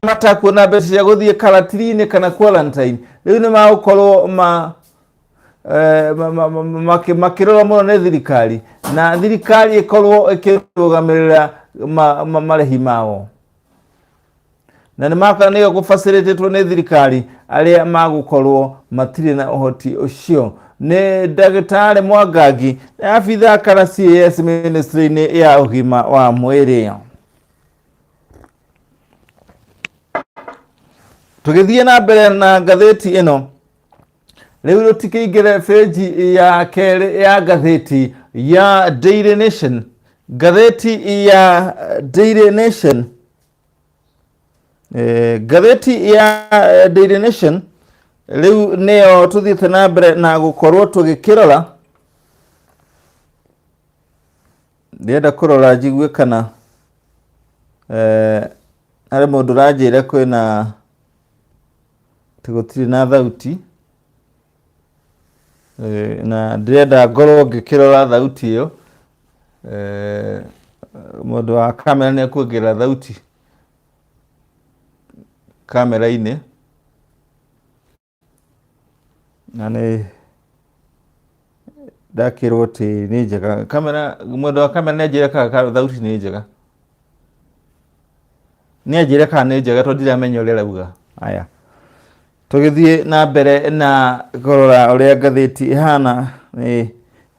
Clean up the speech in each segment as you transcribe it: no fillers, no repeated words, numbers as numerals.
matakuona mbeca cia gũthiĩ karatiri-inĩ kana quarantine rĩu nĩ magũkorwo ma eh, makĩrorwo mũno nĩ thirikari na thirikari ĩkorwo ĩkĩrũgamĩrĩra marĩhi mao na nĩ maka nĩyo gũbacĩrĩtĩtwo nĩ thirikari arĩa magũkorwo matirĩ na ũhoti ũcio nĩ ndagĩtarĩ Mwangangi nĩ abithaa kana CAS ministry-inĩ ya ũgima wa mwĩrĩ. Tũgĩthiĩ na mbere na ngathĩti ĩno rĩu rũtikĩingĩre benji ya kerĩ ya ngathĩti ya Daily Nation ngathĩti ya Daily Nation eh, ngathĩti ya Daily Nation rĩu nĩyo tũthiĩte na mbere na gũkorwo tũgĩkĩrora ndĩrenda kũrora njigue kana eh, harĩ mũndũ ũranjĩra kwĩna atĩ gũtirĩ na thauti eh, na ndĩrenda ngorwo ngĩkĩrora thauti ĩyo eh, mũndũ wa kamera nĩ ekuongerera thauti kamera-inĩ na nĩ ndakĩrwo atĩ nĩ njega kamera mũndũ wa kamera nĩ anjĩre kana thauti nĩ njega nĩ anjĩre kana nĩ njega tondũ ndiramenya ũrĩa arauga aya tũgĩthiĩ na mbere na kũrora ũrĩa ngathĩti ĩhana nĩ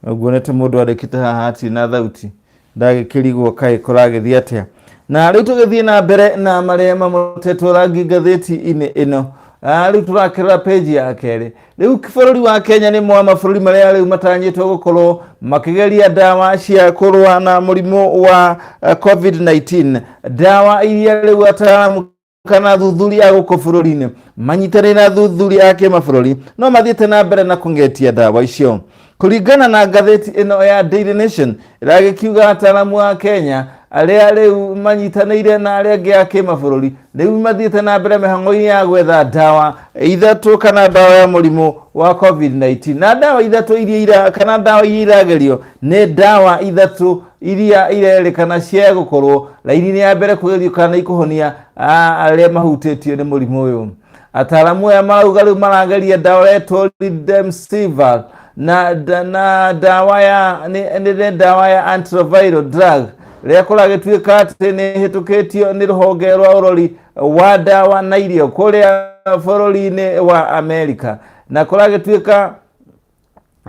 nguonete mũndũ andĩkĩte haha hatirĩ na thauti ndagĩkĩrigwo kaĩ kũragĩthiĩ atĩa na rĩu tũgĩthiĩ na mbere na marĩa mamotetwo rangi ngathĩti-inĩ ĩno Ah, rĩu tũrakĩrora page ya kerĩ rĩu bũrũri wa Kenya nĩ mwa mabũrũri marĩa rĩu matanyĩtwo gũkorwo makĩgeria ndawa cia kũrũa na mũrimũ wa eh, COVID-19 ndawa iria rĩu ataaramu kana athuthuria a gũkũ bũrũri-inĩ manyitanĩire na athuthuria a kĩmabũrũri no mathiĩte na mbere na kũngetia ndawa icio kũringana na ngathĩti ĩno ya Daily Nation ĩragĩkiuga ataaramu a Kenya arĩa rĩu manyitanĩire na arĩa angĩ a kĩmabũrũri rĩu mathiĩte na mbere mĩhang'o-inĩ ya gwetha ndawa ithatũ kana ndawa ya mũrimũ wa COVID-19 na ndawa ithatũ iria ira, kana ndawa iria iragerio nĩ ndawa ithatũ iria irerĩkana cia gũkorwo raini-inĩ ya mbere kũgerio kana nĩ ikũhonia arĩa mahutĩtio nĩ mũrimũ ũyũ ataaramu aya marauga rĩu marageria ndawa ĩretwo Remdesivir na, na ndawa ya nĩ nĩ ndawa ya antiretroviral drug rĩrĩa kũragĩtuĩka atĩ nĩ ĩhĩtũkĩtio nĩ rũhonge rwa ũrori wa ndawa na irio kũrĩa bũrũri-inĩ wa Amerika na kũragĩtuĩka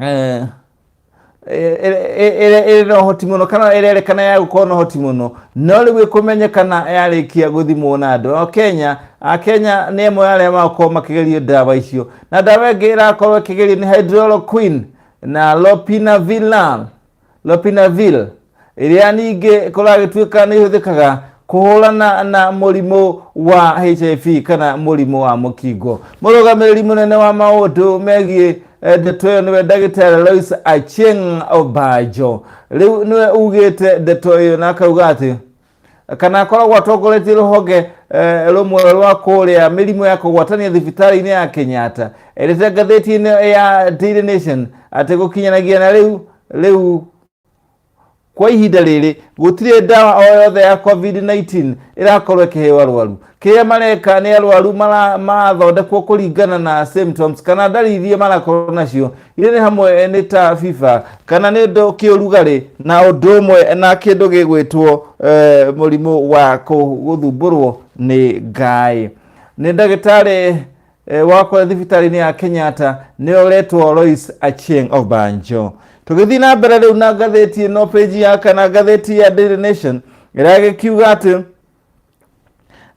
eh, ĩrĩ na ũhoti mũno kana ĩrerekana ya gũkorwo na ũhoti mũno no rĩu ĩkũmenyekana yarĩkia gũthimwo na andũ o Kenya a Kenya nĩ amwe arĩa makorwo makĩgerio ndawa icio na ndawa ĩngĩ ĩrakorwo ĩkĩgerio nĩ hydrochloroquine na lopinavir lopinavir ĩrĩa ningĩ kũragĩtuĩka nĩ ĩhũthĩkaga kũhũrana na mũrimũ wa HIV kana mũrimũ wa mũkingo. Mũrũgamĩrĩri mũnene wa maũndũ megiĩ eh, ndeto ĩyo nĩwe ndagĩtarĩ Lois Achieng Obajo rĩu nĩwe ugĩte ndeto ĩyo na akauga atĩ kana akoragwo atongoretie rũhonge eh, rũmwe rwa kũrĩa mĩrimũ ya kũgwatania thibitarĩ-inĩ ya Kenyatta erĩte ngathĩti-inĩ ya Daily Nation atĩ gũkinyanagia na rĩu rĩu kwa ihinda rĩrĩ gũtirĩ ndawa o yothe ya covid-19 ĩrakorwo ĩkĩheo arwaru kĩrĩa mareka nĩ arwaru marathondekwo kũringana na symptoms kana ndariri iria marakorwo nacio iria nĩ hamwe nĩ ta fever kana nĩ ũndũ kĩũrugarĩ na ũndũ ũmwe na kĩndũ gĩgwĩtwo eh, mũrimũ wa gũthumbũrwo nĩ ngaĩ nĩ ndagĩtarĩ eh, wakwa thibitarĩ-inĩ ya Kenyatta nĩwe ũretwo Lois Achieng Obanjo tũgĩthiĩ na mbere rĩu na ngathĩti ĩno page ya kana ngathĩti ya Daily Nation ĩragĩkiuga atĩ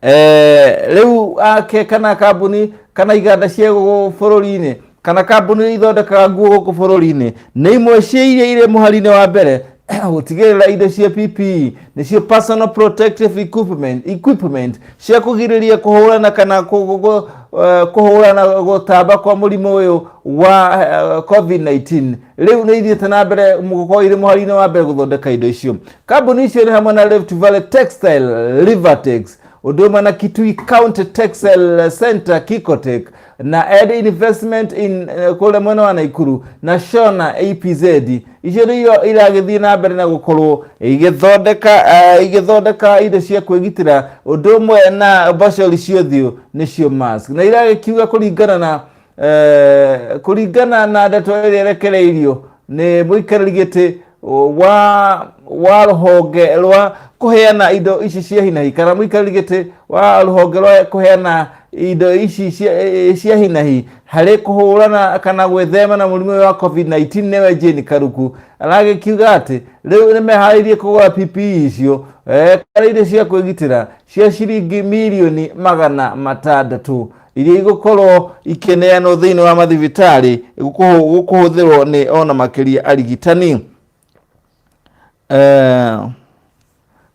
eh, rĩu ake kana kambuni kana iganda cia gũkũ bũrũri-inĩ kana kambuni iria ithondekaga nguo gũkũ bũrũri-inĩ nĩ imwe cia iria irĩ mũhari-inĩ wa mbere gũtigĩrĩra indo cia PPE nĩcio personal protective equipment, equipment cia kũgirĩrĩria kũhũrana kana kũhũrana gũtamba kwa mũrimũ ũyũ wa COVID-19 rĩu nĩ ithiĩte na mbere gũkorwo irĩ mũhari-inĩ wa mbere gũthondeka indo icio kambuni icio nĩ hamwe na Rift Valley Textile Rivertex ũndũ ũmwe na Kitui County Textile Center Kikotec Na Ed Investment in kũrĩa mwena wa Naikuru na Shona APZ icio nĩcio iragĩthiĩ na mbere na gũkorwo igĩthondeka indo cia kwĩgitĩra, ũndũ ũmwe na mbacori cia ũthiũ, nĩcio mask, na iragĩkiuga kũringana na ndeto ĩrĩa ĩrekereirio nĩ mũikarĩri gĩtĩ wa rũhonge rwa kũheana indo ici cia hinahi, kana mũikarĩri gĩtĩ wa rũhonge rwa kũheana indo ici cia hinahi harĩ kũhũrana kana gwĩthema na mũrimũ ũyũ wa COVID-19, nĩwe Jane Karuku, aragĩkiuga atĩ rĩu nĩ meharĩirie kũgũra PPE icio, kana indo cia kwĩgitĩra cia ciringi mirioni 600, iria igũkorwo ikĩneanwo thĩinĩ wa mathibitarĩ gũkũhũthĩrwo nĩ ona makĩria arigitani.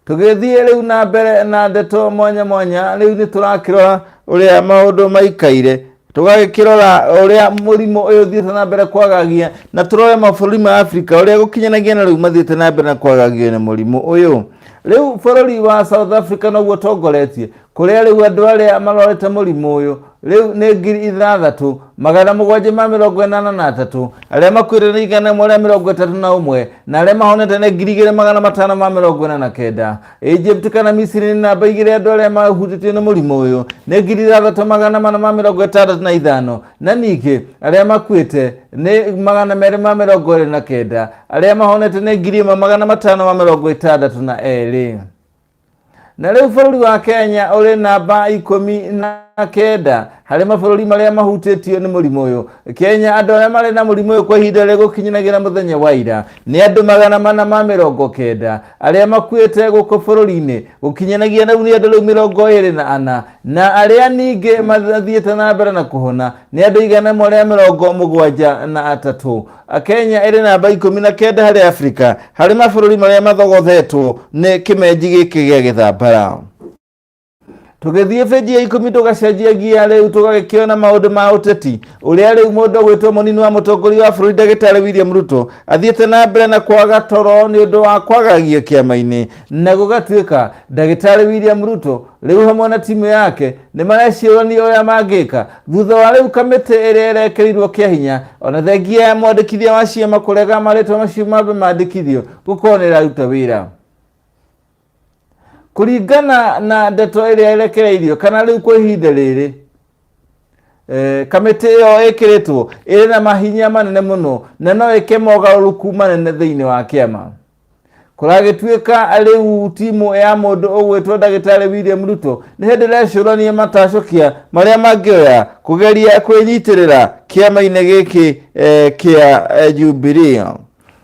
Tũgĩthiĩ rĩu na mbere na ndeto mwanya mwanya, rĩu nĩ tũrakĩrora ũrĩa maũndũ maikaire, tũgagĩkĩrora ũrĩa mũrimũ ũyũ ũthiĩte na mbere kwagagia, na tũrore mabũrũri ma Afrika ũrĩa gũkinyanagia na rĩu mathiĩte na mbere na kwagagio nĩ mũrimũ ũyũ. Rĩu bũrũri wa South Africa noguo ũtongoretie, kũrĩa rĩu andũ arĩa marwarĩte mũrimũ ũyũ rĩu nĩ 6783, arĩa makuĩte nĩ 131, na arĩa mahonete nĩ 2549. Egypt kana Misiri nĩ namba 2, andũ arĩa mahutĩtio nĩ mũrimũ ũyũ nĩ 6465, na ningĩ arĩa makuĩte nĩ 229, arĩa mahonete nĩ 1562. Na rĩu bũrũri wa Kenya ũrĩ namba 19 harĩ mabũrũri marĩa mahutĩtio nĩ mũrimũ ũyũ. Kenya, andũ arĩa marĩ na mũrimũ ũyũ kwa ihinda rĩa gũkinyanagĩra mũthenya wa ira nĩ andũ 490, arĩa makuĩte gũkũ bũrũri-inĩ gũkinyanagia rĩu nĩ andũ rĩu 24, na arĩa ningĩ mathiĩte na mbere na kũhona nĩ andũ 173. Kenya ĩrĩ namba 19 harĩ Afrika harĩ mabũrũri marĩa mathogothetwo nĩ kĩmenji gĩkĩ gĩa gĩthambara. Tũgĩthiĩ benji ya 10, tũgacenjia ngia rĩu, tũgagĩkĩona maũndũ ma ũteti, ũrĩa rĩu mũndũ ũgwĩtwo mũnini wa mũtongoria wa bũrũri, ndagĩtarĩ William Ruto, athiĩte na mbere na kwaga toro nĩ ũndũ wa kwagagio kĩama-inĩ, na gũgatuĩka ndagĩtarĩ William Ruto rĩu hamwe na timu yake nĩ mareciũrania ũrĩa mangĩka thutha wa rĩu kamĩtĩ ĩrĩa ĩrekĩrirwo kĩa hinya, ona thengia ya mwandĩkithia wa ciama kũrega marĩtwa macio mambe mandĩkithio, gũkorwo nĩ ĩraruta wĩra kũringana na ndeto ĩrĩa ĩrekereirio, kana rĩu kwa ihinda rĩrĩ kamĩtĩ ĩyo ĩkĩrĩtwo ĩrĩ na mahinya manene mũno na no ĩke mogarũrũku manene thĩinĩ wa kĩama. Kũragĩtuĩka rĩu timu ya mũndũ ũgwĩtwo ndagĩtarĩ William Ruto nĩ hĩndĩ ĩrecũrania matacũkia marĩa mangĩoya kũgeria kwĩnyitĩrĩra kĩama-inĩ gĩkĩ kĩa Jubilee.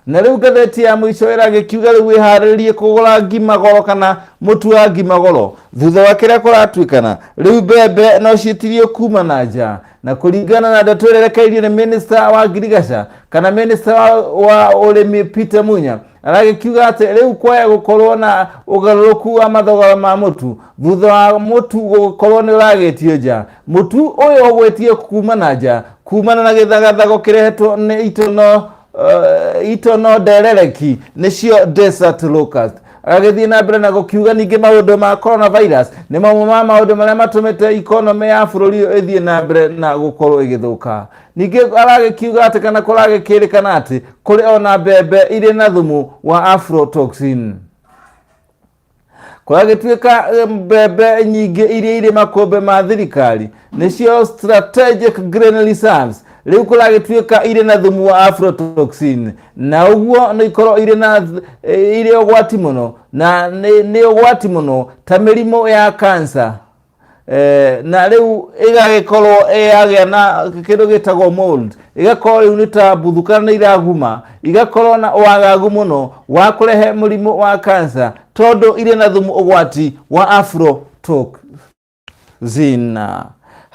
Na rĩu ngathĩti ya mũico ĩragĩkiuga rĩu wĩharĩrie kũgũra ngima goro, kana mũtu wa ngima goro, thutha wa kĩrĩa kũratuĩkana rĩu mbembe no ciĩtirio kuma na nja, na kũringana na ndeto ĩrĩa ĩrekereirio nĩ minista wa ngirigaca, kana minista wa ũrĩmi Peter Munya, aragĩkiuga atĩ rĩu kwaya gũkorwo na ũgarũrũku wa mathogora ma mũtu thutha wa mũtu gũkorwo nĩ ũragĩtio nja. Mũtu ũyũ ũgwĩtio kuma na nja kumana na gĩthagathago kĩrehetwo nĩ itono nderereki, nĩcio desert locust. Agagĩthiĩ na mbere na gũkiuga ningĩ maũndũ ma coronavirus nĩ mamwe ma maũndũ marĩa matũmĩte economy ya bũrũri ũyũ ĩthiĩ na mbere na gũkorwo ĩgĩthũka. Ningĩ aragĩkiuga atĩ kana kũragĩkĩrĩkana atĩ kũrĩ ona mbembe irĩ na thumu wa aflatoxin. Kũragĩtuĩka mbembe nyingĩ iria irĩ makũmbĩ ma thirikari, nĩcio strategic grain reserves, rĩu kũragĩtuĩka irĩ na thumu wa aflatoxin, na ũguo nĩ ikorwo irĩ ũgwati mũno, na nĩ ũgwati mũno ta mĩrimũ ya cancer, na rĩu ĩgagĩkorwo yagĩa na kĩndũ gĩtagwo mold, ĩgakorwo rĩu nĩ ta mbuthu kana nĩ iraguma, igakorwo na wagagu mũno wa kũrehe mũrimũ wa cancer, tondũ irĩ na thumu ũgwati wa aflatoxin.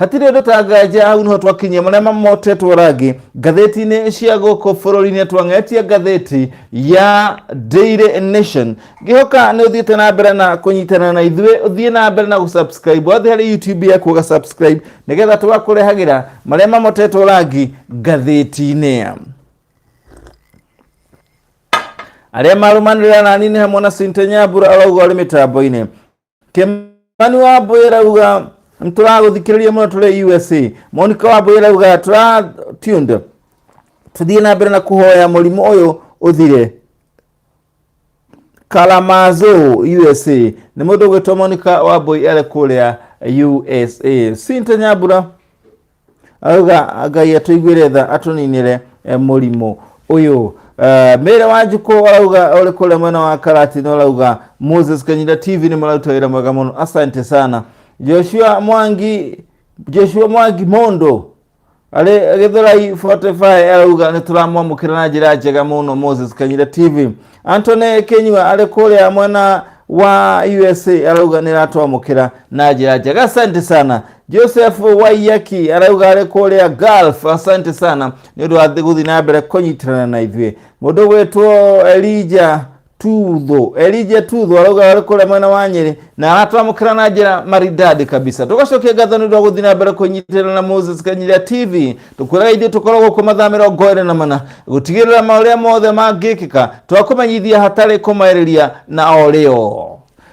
Hatirĩ ũndũ ta nganja, hau niho twakinyia marĩa mamotetwo rangi ngathĩti-inĩ cia gũkũ bũrũri-inĩ. Twang'etie ngathĩti ya Daily Nation. Ngĩhoka nĩ ũthiĩte na mbere na kũnyitana na ithuĩ, ũthiĩ na mbere na gũsubscribe, wathiĩ harĩ YouTube yaku ũgasubscribe, nĩgetha tũgakũrehagĩra marĩa mamotetwo rangi ngathĩti-inĩ. Arĩa marũmanĩrĩra nani nĩ hamwe na Cynthia Nyambura, arauga ũrĩ mĩtambo-inĩ, Kĩmani wa Mbũĩ arauga. Nĩtũragũthikĩrĩria mũno tũrĩ USA. Monica Wambui arauga tũra tuned. Tũthiĩ na mbere na kũhoya mũrimũ ũyũ ũthire. Kalamazoo, USA. Nĩ mũndũ ũgwĩtwo Monica Wambui arĩ kũrĩa USA. Cynthia Nyambura arauga Ngai atũiguĩre tha atũninĩre mũrimũ ũyũ. Mary Wanjikũ arauga ũrĩ kũrĩa mwena wa Karatina arauga Moses Kanyira TV nĩ mũraruta wĩra mwega mũno, asante sana. Joshua Mwangi, Joshua Mwangi Mondo arĩ Gĩthũrai 45 arauga nĩ tũramwamũkĩra na njĩra njega mũno Moses Kanyira TV. Anthony Kinyua arĩ kũrĩa mwena wa USA arauga nĩ aratwamũkĩra na njĩra njega, asante sana. Joseph Waiyaki arauga arĩ kũrĩa Gulf, asante sana nĩ ũndũ wa gũthiĩ na mbere kũnyitana na ithuĩ. Mũndũ ũgwĩtwo Elijah Tutho, Elijah Tutho arauga arĩ kũrĩa mwena wa Nyĩrĩ na aratwamũkĩra na njĩra maridadi kabisa. Tũgacokia ngatho nĩ ũndũ wa gũthiĩ na mbere kũnyitĩrĩra na Moses Kanyira TV. Tũkwĩraga ithuĩ tũkoragwo kuo mathaa 24 gũtigĩrĩra marĩa mothe mangĩkĩka twakũmenyithia hatarĩ kũmaĩrĩria na o rĩo.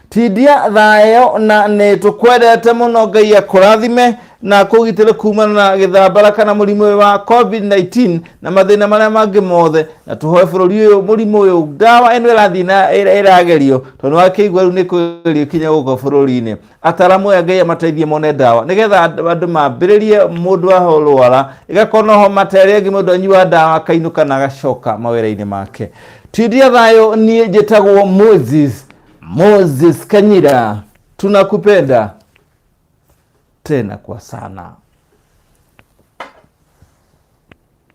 Tindia thayũ na nĩ tũkwendete mũno. Ngai akũrathime na kũgitĩre kumana na gĩthambara kana mũrimũ ũyũ wa COVID-19 na mathĩna marĩa mangĩ mothe, na tũhoe bũrũri ũyũ mũrimũ ũyũ ndawa ĩno ĩrathiĩ na ĩragerio, tondũ wakĩigua rĩu nĩ kũgerio kinya gũkũ bũrũri-inĩ. Ataramu aya Ngai amateithie mone ndawa nĩgetha andũ mambĩrĩrie mũndũ ahorwara ĩgakorwo no homa ta ĩrĩa ĩngĩ, mũndũ anyua ndawa akainũka na agacoka mawĩra-inĩ make. Tindia thayũ. Niĩ njĩtagwo Moses Kanyira, tunakupenda tena kwa sana.